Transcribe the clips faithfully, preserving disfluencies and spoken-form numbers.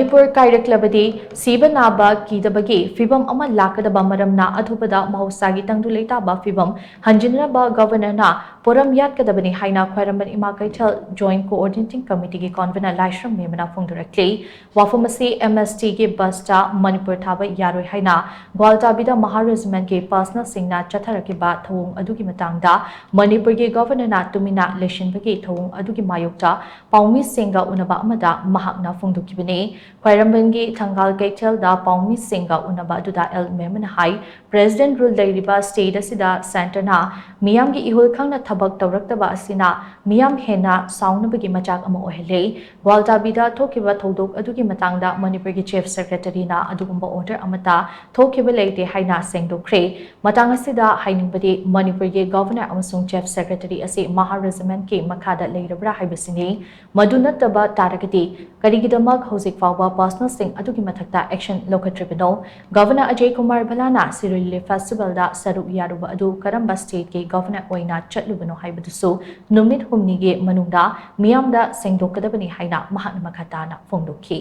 ꯃꯅꯤꯄꯨꯔ ꯀꯥꯏꯔꯛꯂꯕꯗꯤ ꯁꯤꯕ ꯅꯥꯕ ꯀꯤꯗꯕꯒꯤ ꯐꯤꯚꯝ ꯑꯃ ꯂꯥꯛꯀꯗꯕ ꯃꯔꯝꯅ ꯑꯊꯨꯕꯗ ꯃꯍꯧꯁꯥꯒꯤ ꯇꯪꯗꯨ ꯂꯩꯇꯥꯕ ꯐꯤꯚꯝ ꯍꯟꯖꯤꯟꯅꯕ ꯒꯚꯔꯅꯔꯅ ꯄꯣꯔꯝ ꯌꯥꯠꯀꯗꯕꯅꯤ ꯍꯥꯏꯅ ꯈ꯭ꯋꯥꯏꯔꯝꯕꯟ ꯏꯃꯥ ꯀꯩꯊꯦꯜ Joint Coordinating Committeeꯒꯤ convener ꯂꯥꯏꯁ꯭ꯔꯝ ꯃꯦꯝꯕꯅ ꯐꯣꯡꯗꯣꯔꯛꯂꯤ꯫ ꯋꯥꯐꯝ ꯑꯁꯤ MSTꯒꯤ busꯇ ꯃꯅꯤꯄꯨꯔ ꯊꯥꯕ ꯌꯥꯔꯣꯏ ꯍꯥꯏꯅ ꯒ꯭ꯋꯥꯜꯇꯥꯕꯤꯗ Maha Regimentꯀꯤ personnelꯁꯤꯡꯅ ꯆꯠꯊꯔꯛꯈꯤꯕ ꯊꯧꯑꯣꯡ ꯑꯗꯨꯒꯤ ꯃꯇꯥꯡꯗ ꯃꯅꯤꯄꯨꯔꯒꯤ ꯒꯚꯔꯅꯔꯅ ꯇꯨꯃꯤꯟꯅ ꯂꯩꯁꯤꯟꯕꯒꯤ ꯊꯧꯑꯣꯡ ꯑꯗꯨꯒꯤ ꯃꯥꯌꯣꯛꯇ ꯄꯥꯎꯃꯤꯁꯤꯡꯒ ꯎꯅꯕ ꯑꯃꯗ ꯃꯍꯥꯛꯅ ꯐꯣꯡꯗꯣꯛꯈꯤꯕꯅꯤ꯫ ꯈ꯭ꯋꯥꯏꯔꯝꯕꯟꯒꯤ ꯊꯪꯒꯥꯜ ꯀꯩꯊꯦꯜꯗ ꯄꯥꯎꯃꯤꯁꯤꯡꯒ ꯎꯅꯕ ꯑꯗꯨꯗ ꯑꯦꯜ ꯃꯦꯃꯟꯅ ꯍꯥꯏ, President rule ꯂꯩꯔꯤꯕ state ꯑꯁꯤꯗ centreꯅ ꯃꯤꯌꯥꯝꯒꯤ ꯏꯍꯨꯜ ꯈꯪꯅ ꯊꯕꯛ ꯇꯧꯔꯛꯇꯕ ꯑꯁꯤꯅ ꯃꯤꯌꯥꯝ ꯍꯦꯟꯅ ꯁꯥꯎꯅꯕꯒꯤ ꯃꯆꯥꯛ ꯑꯃ ꯑꯣꯏꯍꯜꯂꯦ꯫ ꯒ꯭ꯋꯥꯜꯇꯥꯕꯤꯗ ꯊꯣꯛꯈꯤꯕ ꯊꯧꯗꯣꯛ ꯑꯗꯨꯒꯤ ꯃꯇꯥꯡꯗ ꯃꯅꯤꯄꯨꯔꯒꯤ Chief Secretaryꯅ ꯑꯗꯨꯒꯨꯝꯕ order ꯑꯃꯠꯇ ꯊꯣꯛꯈꯤꯕ ꯂꯩꯇꯦ ꯍꯥꯏꯅ ꯁꯦꯡꯗꯣꯛꯈ꯭ꯔꯦ꯫ ꯃꯇꯥꯡ ꯑꯁꯤꯗ ꯍꯥꯏꯅꯤꯡꯕꯗꯤ ꯃꯅꯤꯄꯨꯔꯒꯤ ꯒꯚꯔꯅꯔ ꯑꯃꯁꯨꯡ Chief Secretary ꯑꯁꯤ Maha Regimentꯀꯤ ꯃꯈꯥꯗ ꯂꯩꯔꯕ꯭ꯔꯥ ꯍꯥꯏꯕꯁꯤꯅꯤ꯫ ꯃꯗꯨ ꯅꯠꯇꯕ ꯇꯥꯔꯒꯗꯤ ꯀꯔꯤꯒꯤꯗꯃꯛ ꯍꯧꯖꯤꯛ ꯐꯥꯎꯕ personnelꯁꯤꯡ ꯑꯗꯨꯒꯤ ꯃꯊꯛꯇ action ꯂꯧꯈꯠꯇ꯭ꯔꯤꯕꯅꯣ? ꯒꯚꯔꯅꯔ ꯑꯖꯌ ꯀꯨꯃꯥꯔ ꯚꯜꯂꯥꯅ ꯁꯤꯔꯣꯏ ꯂꯤꯂꯤ festivalꯗ ꯁꯔꯨꯛ ꯌꯥꯔꯨꯕ ꯑꯗꯨ ꯀꯔꯝꯕ stateꯀꯤ ꯒꯚꯔꯅꯔ ꯑꯣꯏꯅ ꯆꯠꯂꯨꯕꯅꯣ ꯍꯥꯏꯕꯗꯨꯁꯨ ꯅꯨꯃꯤꯠ ꯍꯨꯝꯅꯤꯒꯤ ꯃꯅꯨꯡꯗ ꯃꯤꯌꯥꯝꯗ ꯁꯦꯡꯗꯣꯛꯀꯗꯕꯅꯤ ꯍꯥꯏꯅ ꯃꯍꯥꯛꯅ ꯃꯈꯥ ꯇꯥꯅ ꯐꯣꯡꯗꯣꯛꯈꯤ꯫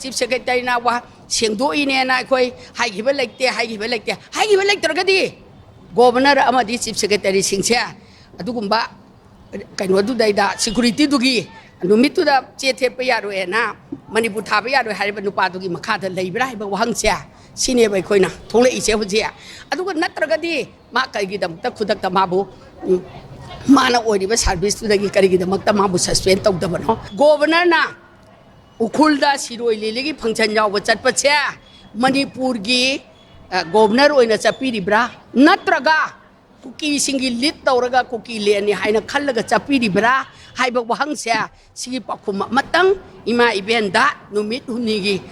Chief Secretaryꯅ ꯋꯥ ꯁꯦꯡꯗꯣꯛꯏꯅꯦꯅ ꯑꯩꯈꯣꯏ ꯍꯥꯏꯈꯤꯕ ꯂꯩꯇꯦ, ꯍꯥꯏꯈꯤꯕ ꯂꯩꯇꯦ, ꯍꯥꯏꯈꯤꯕ ꯂꯩꯇ꯭ꯔꯒꯗꯤ Governor ꯑꯃꯗꯤ Chief Secretaryꯁꯤꯡꯁꯦ ꯑꯗꯨꯒꯨꯝꯕ ꯀꯩꯅꯣꯗꯨꯗꯩꯗ securityꯗꯨꯒꯤ ꯅꯨꯃꯤꯠꯇꯨꯗ ꯆꯦ ꯊꯦꯠꯄ ꯌꯥꯔꯣꯏꯅ ꯃꯅꯤꯄꯨꯔ ꯊꯥꯕ ꯌꯥꯔꯣꯏ ꯍꯥꯏꯔꯤꯕ ꯅꯨꯄꯥꯗꯨꯒꯤ ꯃꯈꯥꯗ ꯂꯩꯕ꯭ꯔꯥ ꯍꯥꯏꯕ ꯋꯥꯍꯪꯁꯦ ꯁꯤꯅꯦꯕ ꯑꯩꯈꯣꯏꯅ ꯊꯣꯛꯂꯛꯏꯁꯦ ꯍꯧꯖꯤꯛ꯫ ꯑꯗꯨꯒ ꯅꯠꯇ꯭ꯔꯒꯗꯤ ꯃꯥ ꯀꯩꯒꯤꯗꯃꯛꯇ ꯈꯨꯗꯛꯇ ꯃꯥꯕꯨ, ꯎꯝ, ꯃꯥꯅ ꯑꯣꯏꯔꯤꯕ serviceꯇꯨꯗꯒꯤ ꯀꯔꯤꯒꯤꯗꯃꯛꯇ ꯃꯥꯕꯨ suspend ꯇꯧꯗꯕꯅꯣ? Governorꯅ ꯎꯈ꯭ꯔꯨꯜꯗ ꯁꯤꯔꯣꯏ ꯂꯤꯂꯤꯒꯤ function ꯌꯥꯎꯕ ꯆꯠꯄꯁꯦ ꯃꯅꯤꯄꯨꯔꯒꯤ, ꯑ, Governor ꯑꯣꯏꯅ ꯆꯠꯄꯤꯔꯤꯕ꯭ꯔꯥ? ꯅꯠꯇ꯭ꯔꯒ ꯀꯨꯀꯤꯁꯤꯡꯒꯤ lead ꯇꯧꯔꯒ ꯀꯨꯀꯤ landꯅꯤ ꯍꯥꯏꯅ ꯈꯜꯂꯒ ꯆꯠꯄꯤꯔꯤꯕ꯭ꯔꯥ ꯍꯥꯏꯕ ꯋꯥꯍꯪꯁꯦ, ꯁꯤꯒꯤ ꯄꯥꯎꯈꯨꯝ ꯑꯃꯇꯪ ꯏꯃꯥ ꯏꯕꯦꯟꯗ ꯅꯨꯃꯤꯠ ꯍꯨꯝꯅꯤꯒꯤ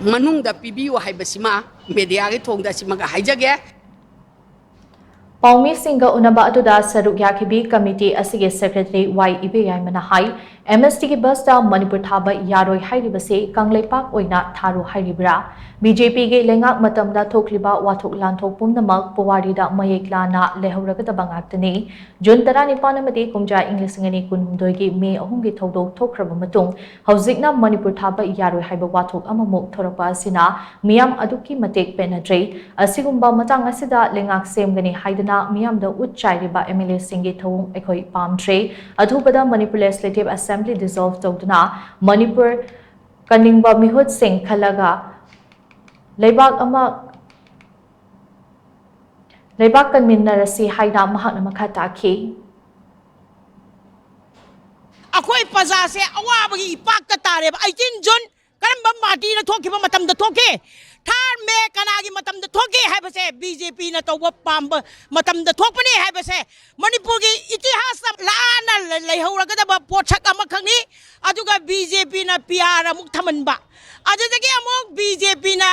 ꯃꯅꯨꯡꯗ ꯄꯤꯕꯤꯌꯨ ꯍꯥꯏꯕꯁꯤꯃ mediaꯒꯤ ꯊꯣꯡꯗ ꯁꯤꯃꯒ ꯍꯥꯏꯖꯒꯦ꯫ ꯄꯥꯎꯃꯤꯁꯤꯡꯒ ꯎꯅꯕ ꯑꯗꯨꯗ ꯁꯔꯨꯛ ꯌꯥꯈꯤꯕꯤ ꯀꯃꯤꯇꯤ ꯑꯁꯤꯒꯤ ꯁꯦꯀ꯭ꯔꯦꯇꯔꯤ ꯋꯥꯏ ꯏꯕꯦꯌꯥꯏꯃꯅ ꯍꯥꯏ, ꯑꯦꯝ ꯑꯦꯁ ꯇꯤꯒꯤ ꯕꯁꯇ ꯃꯅꯤꯄꯨꯔ ꯊꯥꯕ ꯌꯥꯔꯣꯏ ꯍꯥꯏꯔꯤꯕꯁꯤ ꯀꯪꯂꯩꯄꯥꯛ ꯑꯣꯏꯅ ꯊꯥꯔꯨ ꯍꯥꯏꯔꯤꯕ꯭ꯔꯥ? ꯕꯤ ꯖꯦ ꯄꯤꯒꯤ ꯂꯩꯉꯥꯛ ꯃꯇꯝꯗ ꯊꯣꯛꯂꯤꯕ ꯋꯥꯊꯣꯛ ꯂꯥꯟꯊꯣꯛ ꯄꯨꯝꯅꯃꯛ ꯄꯨꯋꯥꯔꯤꯗ ꯃꯌꯦꯛ ꯂꯥꯅ ꯂꯩꯍꯧꯔꯒꯗꯕ ꯉꯥꯛꯇꯅꯤ꯫ ꯖꯨꯟ ꯇꯔꯥꯅꯤꯄꯥꯟ ꯑꯃꯗꯤ ꯀꯨꯝꯖꯥ ꯏꯪ ꯂꯤꯁꯤꯡ ꯑꯅꯤ ꯀꯨꯟꯍꯨꯝꯗꯣꯏꯒꯤ ꯃꯦ ꯑꯍꯨꯝꯒꯤ ꯊꯧꯗꯣꯛ ꯊꯣꯛꯈ꯭ꯔꯕ ꯃꯇꯨꯡ, ꯍꯧꯖꯤꯛꯅ ꯃꯅꯤꯄꯨꯔ ꯊꯥꯕ ꯌꯥꯔꯣꯏ ꯍꯥꯏꯕ ꯋꯥꯊꯣꯛ ꯑꯃꯃꯨꯛ ꯊꯣꯔꯛꯄ ꯑꯁꯤꯅ ꯃꯤꯌꯥꯝ ꯑꯗꯨꯛꯀꯤ ꯃꯇꯤꯛ ꯄꯦꯟꯅꯗ꯭ꯔꯦ꯫ ꯑꯁꯤꯒꯨꯝꯕ ꯃꯇꯥꯡ ꯑꯁꯤꯗ ꯂꯩꯉꯥꯛ ꯁꯦꯝꯒꯅꯤ ꯍꯥꯏꯗꯨꯅ ꯃꯤꯌꯥꯝꯗ ꯎꯠ ꯆꯥꯏꯔꯤꯕ ꯑꯦꯝ ꯑꯦꯜ ꯑꯦꯁꯤꯡꯒꯤ ꯊꯧꯑꯣꯡ ꯑꯩꯈꯣꯏ ꯄꯥꯝꯗ꯭ꯔꯦ꯫ ꯑꯊꯨꯕꯗ ꯃꯅꯤꯄꯨꯔ ꯂꯦꯖꯤꯁꯂꯦꯇꯤꯚ ꯑꯦꯁꯦꯝꯕ꯭ꯂꯤ ꯗꯤꯖꯣꯜꯚ ꯇꯧꯗꯨꯅ ꯃꯅꯤꯄꯨꯔ ꯀꯟꯅꯤꯡꯕ ꯃꯤꯍꯨꯠꯁꯤꯡ ꯈꯜꯂꯒ ꯂꯩꯕꯥꯛ ꯑꯃ, ꯂꯩꯕꯥꯛ ꯀꯟꯃꯤꯟꯅꯔꯁꯤ ꯍꯥꯏꯅ ꯃꯍꯥꯛꯅ ꯃꯈꯥ ꯇꯥꯈꯤ꯫ ꯑꯩꯈꯣꯏ ꯄ꯭ꯔꯖꯥꯁꯦ ꯑꯋꯥꯕꯒꯤ ꯏꯄꯥꯛꯇ ꯇꯥꯔꯦꯕ꯫ ꯑꯩꯇꯤꯟ ꯖꯨꯟ ꯀꯔꯝꯕ ꯄꯥꯔꯇꯤꯅ ꯊꯣꯛꯈꯤꯕ ꯃꯇꯝꯗ ꯊꯣꯛꯈꯤ? ꯊꯥꯔꯠ ꯃꯦ ꯀꯅꯥꯒꯤ ꯃꯇꯝꯗ ꯊꯣꯛꯈꯤ ꯍꯥꯏꯕꯁꯦ ꯕꯤ ꯖꯦ ꯄꯤꯅ ꯇꯧꯕ ꯄꯥꯝꯕ ꯃꯇꯝꯗ ꯊꯣꯛꯄꯅꯤ ꯍꯥꯏꯕꯁꯦ ꯃꯅꯤꯄꯨꯔꯒꯤ ꯏꯇꯤꯍꯥꯁꯇ ꯂꯥꯟꯅ ꯂꯩꯍꯧꯔꯒꯗꯕ ꯄꯣꯠꯁꯛ ꯑꯃꯈꯛꯅꯤ꯫ ꯑꯗꯨꯒ ꯕꯤ ꯖꯦ ꯄꯤꯅ ꯄꯤ ꯑꯥꯔ ꯑꯃꯨꯛ ꯊꯝꯍꯟꯕ, ꯑꯗꯨꯗꯒꯤ ꯑꯃꯨꯛ ꯕꯤ ꯖꯦ ꯄꯤꯅ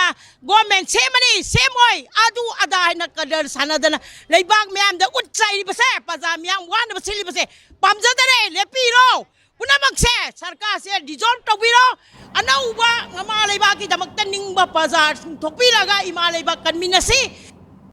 ꯒꯣꯔꯃꯦꯟ ꯁꯦꯝꯃꯅꯤ, ꯁꯦꯝꯃꯣꯏ, ꯑꯗꯨ ꯑꯗꯥ ꯍꯥꯏꯅ ꯀꯗꯔ ꯁꯥꯟꯅꯗꯅ ꯂꯩꯕꯥꯛ ꯃꯌꯥꯝꯗ ꯎꯠ ꯆꯥꯏꯔꯤꯕꯁꯦ, ꯄ꯭ꯔꯖꯥ ꯃꯌꯥꯝ ꯋꯥꯅꯕ ꯁꯤꯜꯂꯤꯕꯁꯦ ꯄꯥꯝꯖꯗꯔꯦ꯫ ꯂꯦꯞꯄꯤꯔꯣ꯫ ꯄꯨꯝꯅꯃꯛꯁꯦ ꯁꯔꯀꯥꯔꯁꯦ ꯗꯤꯖꯣꯜꯚ ꯇꯧꯕꯤꯔꯣ꯫ ꯑꯅꯧꯕ ꯃꯃꯥ ꯂꯩꯕꯥꯛꯀꯤꯗꯃꯛꯇ ꯅꯤꯡꯕ ꯄ꯭ꯔꯖꯥꯁꯤꯡ ꯊꯣꯛꯄꯤꯔꯒ ꯏꯃꯥ ꯂꯩꯕꯥꯛ ꯀꯟꯃꯤꯟꯅꯁꯤ꯫